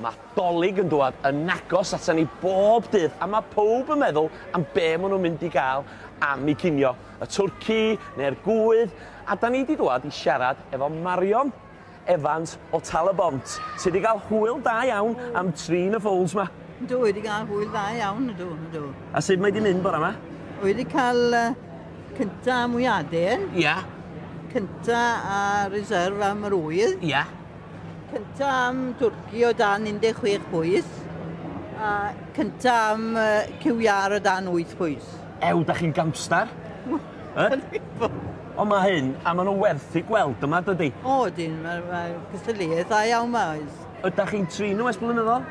Mae Dolig yn dŵad yn agos atan ni bob dydd a mae pawb yn meddwl am be maen nhw'n mynd i gael am eu cinio. Y twrci neu'r gwydd. A da ni wedi dŵad i siarad efo Marion Evans o Tal-y-bont sydd wedi cael hwyl da iawn am trin y ffowls ma. Yndw, wedi cael hwyl dda iawn, ydw, ydw. A sut mae wedi mynd bora yma? Wedi cael cynta am wyadau. Ia. Cynta a reserve am yr ŵydd. Ia. Cynta am twrci o dan 16 pwys. A cynta am cyw iâr o dan 8 pwys. Ew, da chi'n gampstar? Ond mae hyn, a maen nhw werth i gweld yma, dydy? O, dyn, mae ma cystadleuaeth dda iawn ma, oes. Ydych chi'n trin nhw ers blynyddoedd?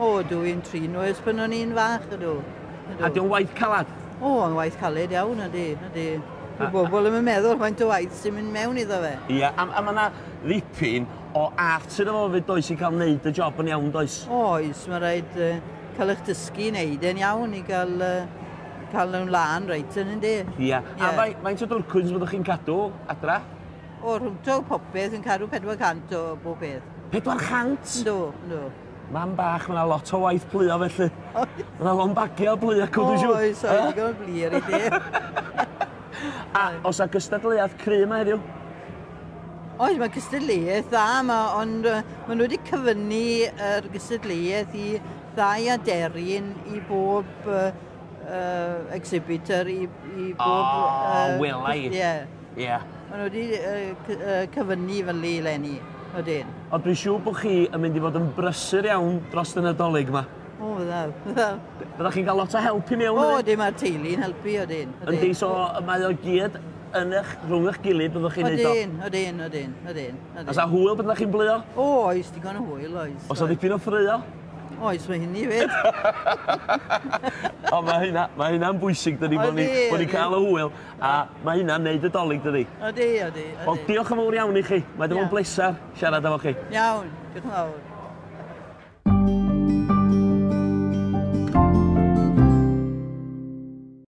O, dwi'n trin nhw ers pan o'n i'n fach, ydw. A di'n waith calad? O, yn waith caled iawn, ydy, ydy. Mae bobl ddim yn meddwl faint o waith sy'n mynd mewn iddo fe. Ia, a mae yna ddipyn o art sydd efo fyd does i cael wneud y job yn iawn, does? Oes, mae rhaid cael eich dysgu i wneud e'n iawn i gael, cael nhw'n lân reit yn yndi. Ia. A faint o dwrcwns fyddwch chi'n cadw adra? O, rhwngto popeth yn cadw 400 o bob peth. 400? Yndw, yndw. Mam bach, mae yna lot o waith pluo felly. Mae yna lond bagiau o blu acw, dwi'n siŵr. Oes, oes, digon o blu ar ei de. A oes 'na gystadleuaeth cry yma heddiw? Oes, mae cystadleuaeth dda yma, ond maen nhw wedi cyfynnu yr gystadleuaeth i ddau aderyn i bob exhibitor, i bob... O, wela i. Ie. Ie. Maen nhw wedi cyfynnu fel i eleni, odyn. Ond dwi'n siŵr bod chi yn mynd i fod yn brysur iawn dros y Nadolig yma. O, fyddaf, fyddaf. Fyddach chi'n cael lot o help i mewn? O, dim, mae'r teulu'n helpu, odyn. Yndi, so mae o gyd yn eich, rhwng eich gilydd byddwch chi'n neud o? Odyn, odyn, odyn, odyn. Oes 'na hwyl pan ydych chi'n bleuo? O, oes, digon o hwyl, oes. Oes 'na ddipyn o ffraeo? Oes, mae hynny fyd. O, mae hynna, mae hynna'n bwysig, dydi, bod ni, bod ni'n cael y hwyl, a mae hynna'n neud y Dolig, dydi? Odi, odi, Wel, diolch yn fawr iawn i chi. Mae wedi bod yn blesar siarad efo chi. Iawn, diolch yn fawr.